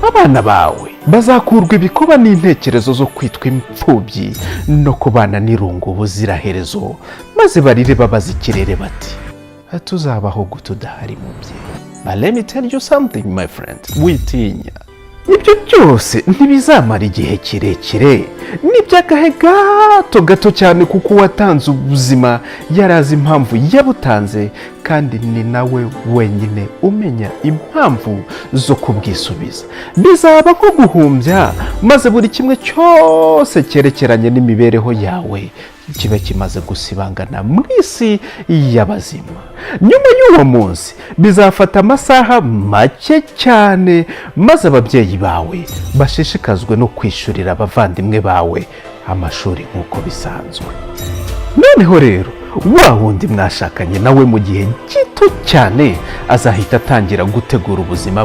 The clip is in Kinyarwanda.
Abana bawe bazakurwa ibikoba n'intekerezo zo kwitwa imfubyi no kubana n'irungu ubuziraherezo, maze barire babaza ikirere bati: "Tuzabaho gute udahari, mubyeyi?" But let me tell you something, my friend, witinya. Ibyo byose ntibizamara igihe kirekire, ni iby'agahe gato gato cyane, kuko uwatanze ubuzima yari azi impamvu yabutanze, kandi ni nawe wenyine umenya impamvu zo kubwisubiza. Bizaba nko guhumbya, maze buri kimwe cyose cyerekeranye n'imibereho yawe kibe kimaze gusibangana mu isi y'abazima. Nyuma y'uwo munsi bizafata amasaha make cyane, maze ababyeyi bawe bashishikazwe no kwishyurira abavandimwe bawe amashuri nk'uko bisanzwe. Noneho rero wa wundi mwashakanye nawe, mu gihe gito cyane azahita atangira gutegura ubuzima.